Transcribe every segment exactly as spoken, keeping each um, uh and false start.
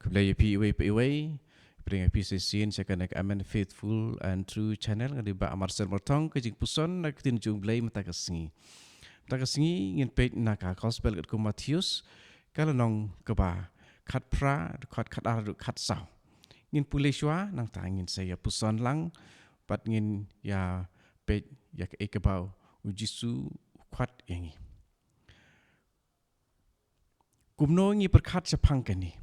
Khublei ïa phi iwei pa iwei. Pdiang ïa phi shisien sha kane ka Amen Faithful and True Channel, nga dei Bah Marcel Myrthong. Ka jingpuson na ka ktien jong U Blei mynta ka sngi. Mynta ka sngi ngin peit na ka Gospel katkum u Mathaios, ka lynnong kaba khatphra, dkhot khatar haduh khatsaw. Ngin pule shuwa, nangta ngin sa ïa puson lang, bad ngin ïa peit ïa kaei kaba u Jisu u khot ïa ngi. Kumno ngi pyrkhat shaphang kane?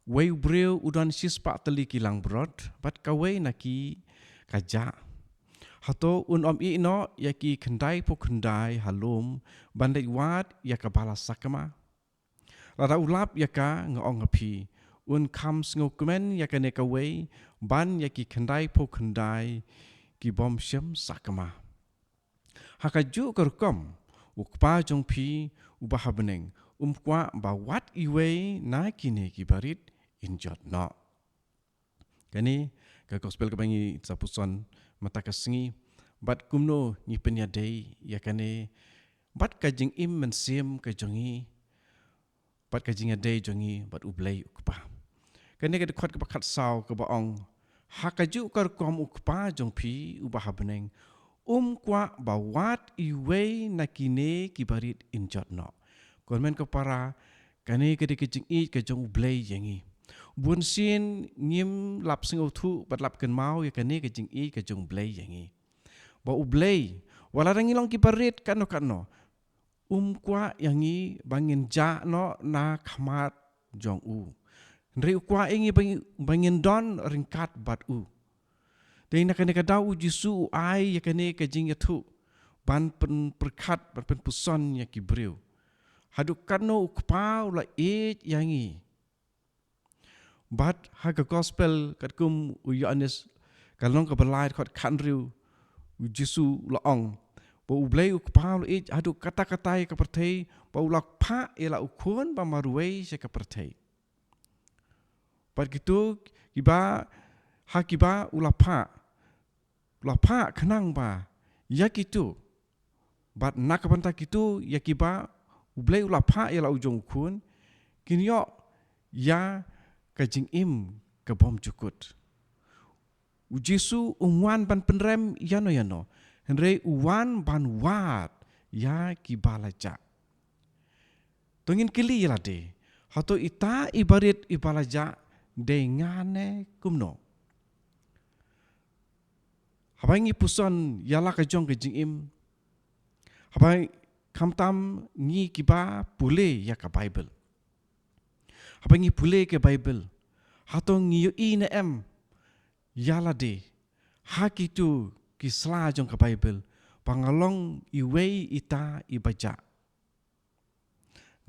Uwei u briew u don shispah tylli ki langbrot, bad kawei na ki ka jah. Hato un ym ïeh noh ïa ki khyndaiphew khyndai ha lum, ban leit wad ïa kaba la sakma? Lada u lap ïa ka, nga ong ha phi, un kham sngewkmen ïa kane kawei ban ïa ki khyndaiphew khyndai ki bym shym sakma. Ha kajuh ka rukom, u Kpa jong phi uba ha bneng um kwah ba wat iwei na kine ki barit in jot noh. Kane ka Gospel kaba ngi sa puson mynta ka sngi, bad kumno ngi pynïadei ïa kane bad ka jingim mynsiem ka jong ngi, bad ka jingïadei jong ngi bad U Blei U Kpa. Kane ka dkhot kaba khatsaw kaba ong, ha kajuh ka rukom u Kpa jong phi uba ha bneng um kwah ba wat iwei na kine ki barit in jot noh. Ko hynmen ko para, kane ka dei ka jingïeit ka jong U Blei ïa ngi. Bunsien ngim lap sngewthuh bad lap kynmaw ïa kane ka jingïeit ka jong U Blei ïa ngi. Ba U Blei, wat lada ngi long ki barit katno katno, um kwah ïa ngi ba ngin jah noh na khmat jong u. Hynrei u kwah ïa ngi ba ngi, ba ngin don ryngkat bad u. Te na kane ka daw u Jisu u ai ïa kane ka jingïathuh ban pynpyrkhat, ban pynpuson ïa ki briew. Haduh katno u Kpa u la ïeit ïa ngi. Bad ha ka Gospel katkum u Ïoannis, ka lynnong kaba lai, dkhot khathynriew, u Jisu u la ong ba U Blei U Kpa u la ïeit haduh katta katta ïa ka pyrthei, ba u la phah ïa la u Khun ba marwei sha ka pyrthei. Bad kito kiba, ha kiba u la phah, u la phah khnang ba ïa kito, bad na ka bynta kito ïa kiba U Blei u la phah ïa la u jong u Khun, kin ïoh ïa ka jingim ka bymjukut. U Jisu um wan ban pynrem ïano ïano, hynrei u wan ban wad ïa kiba la jah. To ngin kylli ïa lade, hato ita i barit iba la jah dei nga ne kumno? Haba ngi puson ïa la ka jong ka jingim, haba, khamtam ngi kiba pule ïa ka Baibl, haba ngi pule ka Baibl, hato ngi ïohi ne em ïa lade ha kito ki sla jong ka Baibl ba nga long iwei ita iba jah?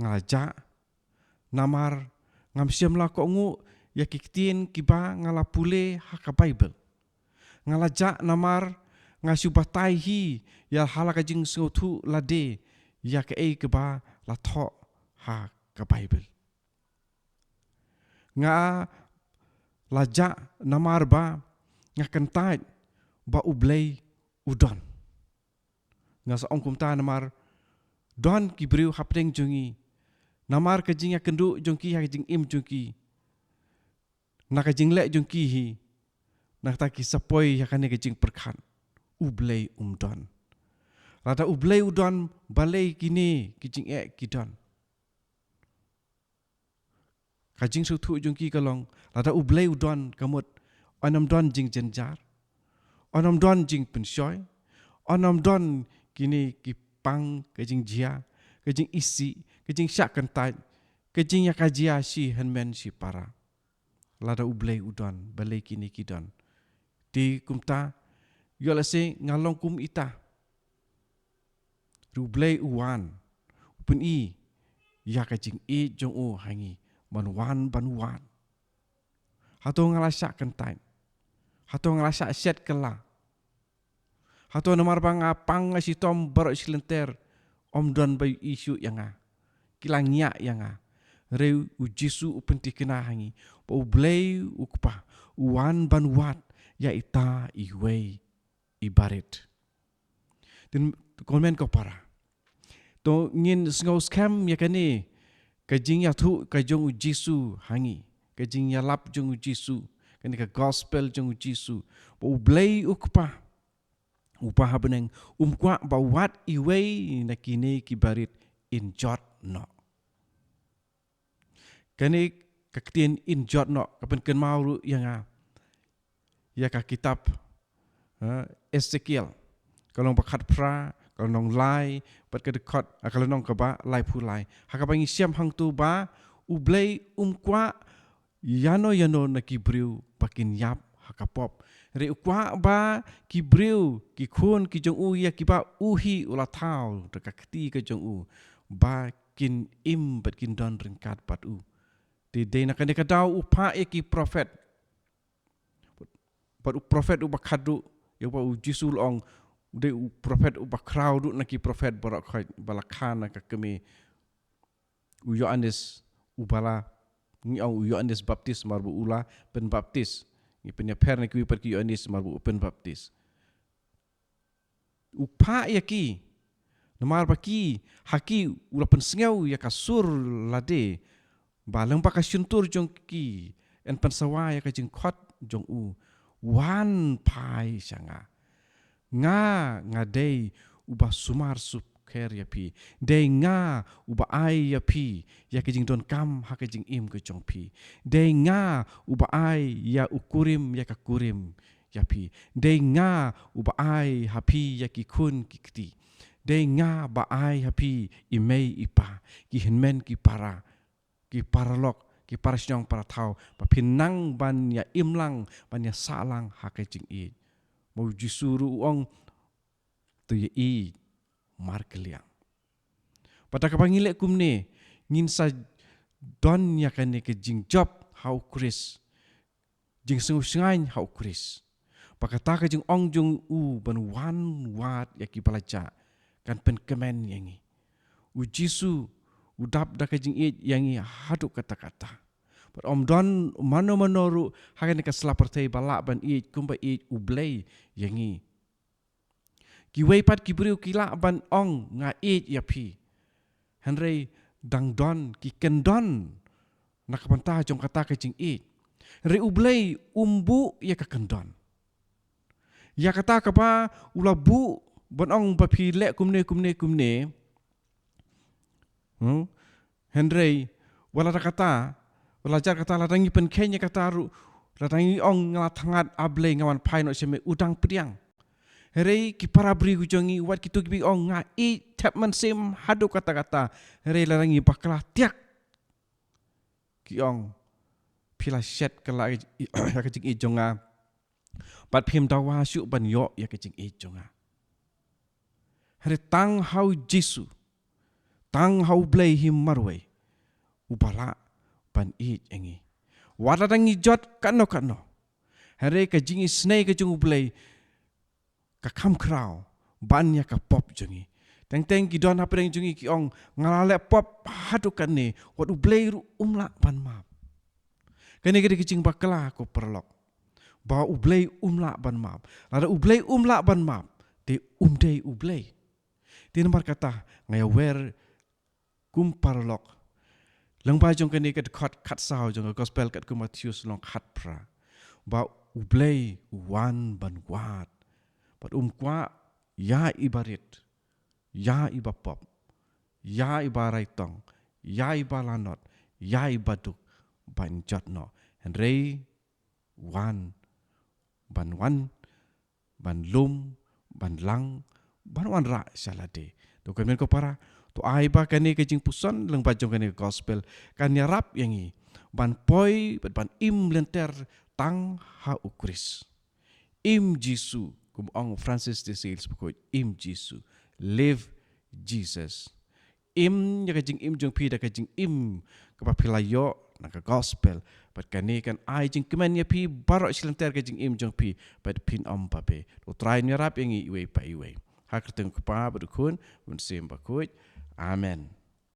Nga la jah namar ngam shym la kohnguh ïa ki ktien kiba nga la pule ha ka Baibl. Nga la jah namar nga shu batai hi ïa ha la ka jingsngewthuh lade ïa kaei kaba la thoh ha ka Baibl. Nga la jah namar ba nga kyntait ba U Blei u don. Nga sa ong kumta namar don ki briew hapdeng jong ngi, namar ka jingïakynduh jong ki ha ka jingim jong ki, na ka jingleh jong ki hi, nangta ki sa poi ïa kane ka jingpyrkhat, U Blei um don. Lada U Blei u don, balei kine ki jingeh ki don? Ka jingsngewthuh jong ki ka long, lada U Blei u don, ka mut yn ym don jingjynjar, yn ym don jingpynshoi, yn ym don kine ki pang ka jingjia, ka jingisih, ka jingshah kyntait, ka jingïakajia shi hynmen shi para. Lada U Blei u don, balei kine ki don? Te kumta, ïoh lehse nga long kum ita. Hynrei U Blei u wan, u pyni ïa ka jingïeit jong u ha ngi, ban wan ban wad. Hato nga la shah kyntait? Hato nga la shah shet kylla? Hato namar ba nga pang nga shitom baroh shi lynter, ym don ba ïohi shuh ïa nga, ki la ngiah ïa nga? Hynrei U Jisu u pyntikna ha ngi ba U Blei U Kpa u wan ban wad ïa ita iwei i barit. Te ko hynmen ko para, to ngin sngew skhem ïa kane ka jingïathuh ka jong U Jisu ha ngi, ka jingïalap jong u Jisu, kane ka gospel jong u Jisu, ba U Blei U Kpa uba ha bneng um kwah ba wat iwei na kine ki barit in jot noh. Kane ka ktien in jot noh ka pynkynmaw ruh ïa nga ïa ka kitab, ha, Ezekiel, ka lynnong ba khatphra, ka lynnong lai, bad ka dkhot, ah, ka lynnong kaba laiphew lai. Ha kaba ngi shem hangto ba U Blei um kwah ïano ïano na ki briew ba kin ïap ha ka pop. Hynrei U kwah ba ki briew, ki khun ki jong U, ïa kiba U hi U la thaw da ka kti ka jong U, ba kin im bad kin don ryngkat bad U. Te dei na kane ka daw U phah ïa ki prophet. Bad u prophet uba khadduh, ïa uba u Jisu u la ong, u dei u prophet uba khraw duh na ki prophet baroh khoit, ba la kha na ka kmie. U Ïoannis, uba la, ngi ong u Ïoannis Baptis namar ba u la pynbaptis. Ngi pynïapher na kiwei pat ki Ïoannis namar ba u pynbaptis. U phah ïa ki, namar ba ki, ha ki U la pynsngew ïa ka sur lade, ba lyngba ka shyntur jong ki yn pynsawa ïa ka jingkhot jong U. Wan phai sha nga. Nga, nga dei uba sumar sukher ïa phi. Dei nga uba ai ïa phi ïa ka jingdonkam ha ka jingim ka jong phi. Dei nga uba ai ïa u kurim ïa ka kurim ïa phi. Dei nga uba ai ha phi ïa ki khun ki kti. Dei nga ba ai ha phi i mei i pa, ki hynmen ki para, ki paralok, ki parashnong parathaw, ba phin nang ban ïa im lang, ban ïa sah lang ha ka jingïeit. Ma u Jisu ruh u ong, to ïa i markylliang. Bad da kaba ngi leh kumne, ngin sa don ïa kane ka jingjop ha U Khrist, jingsngewshngaiñ ha U Khrist. Ba kata ka jingong jong U ban wan wad ïa kiba la jah kan pynkmen ïa ngi. U Jisu u dap da ka jingïeit ïa ngi haduh katta katta. Bad ym don mano mano ruh ha kane ka sla pyrthei ba lah ban ïeit kumba ïeit U Blei ïa ngi. Kiwei pat ki briew ki lah ban ong, nga ïeit ïa phi. Hynrei dang don ki kyndon na ka bynta jong kata ka jingïeit. Hynrei U Blei um buh ïa ka kyndon. Ïa kata kaba U la buh ban ong ba phi leh kumne kumne kumne. Hmm? Hynrei wat la da kata, wat la jar kata, lada ngi pynkheiñ ïa kata ruh, lada ngi ong, nga la thngat, A Blei, nga wan phai noh sha me, u dang pdiang. Hynrei ki para briew jong ngi, wat kito kiba ong, nga ïeit thep mynsiem haduh katta katta. Hynrei lada ngi bakla tiak, ki ong, phi la shet kylla ïa ka jingïeit jong nga. Bad phim dawa shuh ban ïoh ïa ka jingïeit jong nga. Hynrei tang ha U Jisu, tang ha U Blei hi marwei, uba lah ban ïeit ïa ngi. Wat la dang ngi jot katno katno, hynrei ka jingisynei ka jong U Blei ka kham khraw ban ïa ka pop jong ngi. Teng teng ki don hapdeng jong ngi ki ong, nga la leh pop haduh katne, wat U Blei ruh um lah ban map. Kane ka dei ka jingbakla, ko paralok, ba U Blei um lah ban map. Lada U Blei um lah ban map, te um dei U Blei. Te namar kata nga ïa wer kum paralok lyngba jong kane ka dkhot khatsaw jong ka gospel katkum u Mathaios lynnong khatphra, ba U Blei u wan ban wad, bad um kwah ïa i barit, ïa i bapop, ïa i baraitong, ïa i balanot, ïa i baduk ban jot noh. Hynrei wan, ban wan, ban lum, ban lang, ban wanrah sha lade. To kynmaw ko para, to ai ba kane ka jingpuson lyngba jong kane ka gospel kan ïarap ïa ngi ban poi bad ban im lynter tang ha U Khrist. Im Jisu, kum ong Francis de Sales, bakhuid, im Jisu. Live Jesus. Im ïa ka jingim jong phi da ka jingim kaba phi la ïoh na ka gospel. Bad kane kan ai jingkmen ïa phi baroh shi lynter ka jingim jong phi, bad phin ym babe. To U Trai un ïarap ïa ngi iwei pa iwei. Ha ka kyrteng U Kpa bad U Khun, Mynsiem Bakhuid. Amen.